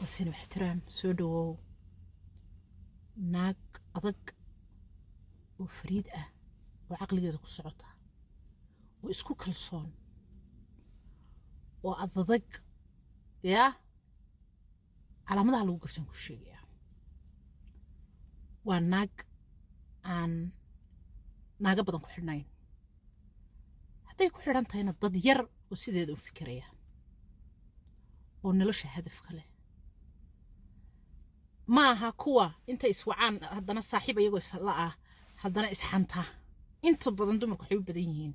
Wasin ixtiraam, soo dhawow. Naag adag oo fariid ah oo caqligeeda ku socota oo isku kalsoon oo adadag yaa calaamadaha lagu gartaan ku sheegayaa. Waa naag aan naago badan ku xidhnayn, hadday ku xidhan tahayna dad yar oo sideeda u fikiraya oo nolosha hadafka leh. Ma aha kuwa intay iswacaan haddana saaxiib iyagoo isla ah haddana isxanta. Inta badan dumarku waxay u badan yihiin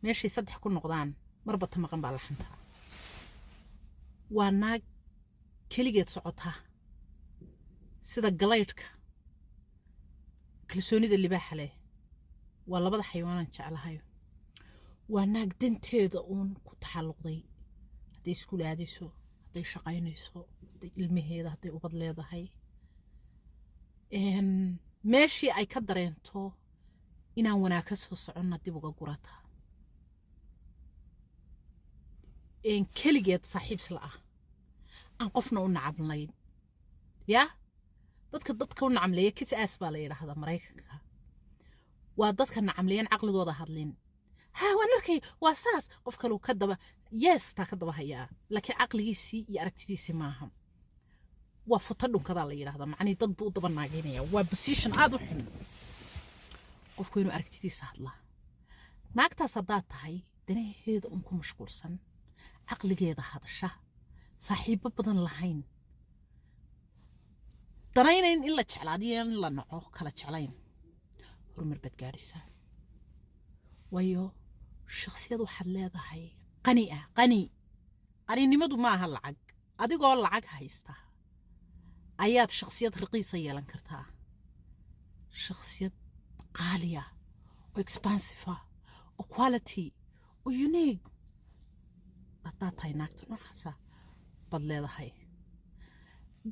meeshay saddex ku noqdaan marba ta maqan baa la xantaa. Waa naag keligeed socota sida galaydhka, kalsoonida libaaxa leh. Waa labada xayawaanaan jeclahay. Waa naag danteeda uun ku taxalluqday, hadday iskuul aadayso, hadday shaqaynayso, hadday ilmaheeda, hadday ubad leedahay. Meeshii ay ka dareento inaan wanaag ka soo soconna dib uga gurata. Keligeed saaxiib isla ah, aan qofna u nacamlayn. Yaa dadka u nacamleeya kis aas baa la yidhaahdaa Maraykanka. Waa dadka nacamleeyaan caqligooda hadlin. Ha waan arkay, waa saas, qof kaleu ka daba yes taa ka daba hayaa, laakiin caqligiisii iyo aragtidiisii maaha. Waa futa dhunkadaa la yidhahdaa, macnihii dad buu u daba naagaynaya. Waa position aada u xun. Qofku inuu aragtidiisa hadlaa. Naagtaas haddaad tahay, danaheeda un ku mashquulsan, caqligeeda hadasha, saaxiibo badan lahayn, danaynayn in la jeclaadiyo in la naco kala jeclayn, horumar baad gaadhaysaa. Waayo shakhsiyad waxaad leedahay qani ah. Qani, qaninimadu ma aha lacag. Adigoo lacag haysta ayaad shakhsiyad raqiisa yeelan kartaa. Shakhsiyad qaaliya oo expensive ah oo quality oo unique haddaad tahay, naagta noocaasa baad leedahay.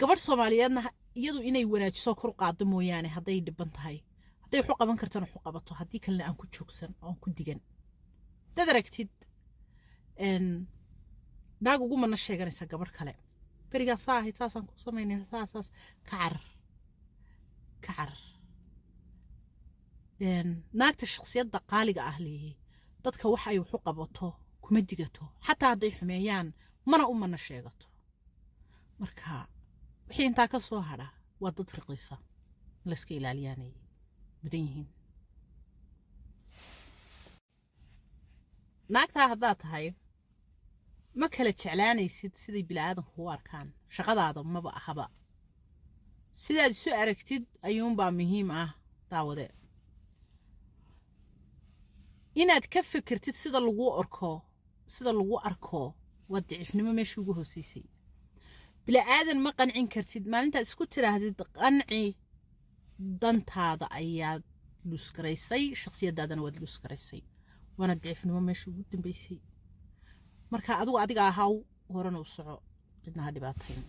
Gabadh Soomaaliyeedna iyadu inay wanaajiso, kor u qaado mooyaane, hadday dhiban tahay, hadday wax u qaban kartana wax u qabato, haddii kalena aan ku joogsan oo aan ku digan. Dad aragtid naag ugu mana sheeganaysa gabadh kale, berigaa saa ahayd, saasaan ku samaynay, saasaas, ka carar, ka carar. Naagta shakhsiyadda qaaliga ah leeyihi dadka wax ay wax u qabato kuma digato, xataa hadday xumeeyaan mana u mana sheegato. Marka wixii intaa ka soo hadha waa dad raqiisa, in layska ilaaliyaanay mudan yihiin. Naagtaa haddaad tahay, ma kala jeclaanaysid siday bini'aadanku u arkaan. Shaqadaada maba ahaba. Sidaad isu aragtid ayuunbaa muhiim ah. Daawade, inaad ka fikirtid sida lagu arko, sida lagu arko waa daciifnimo meeshii ugu hooseysay. Bini'aadan ma qancin kartid. Maalintaad isku tiraahdid qanci dantaada, ayaad luusgaraysay shakhsiyadaadana, waad luusgaraysay, waana daciifnimo meeshii ugu dambeysay. Marka adigu adiga ahaw, horena u soco, cidna ha dhibaatayn.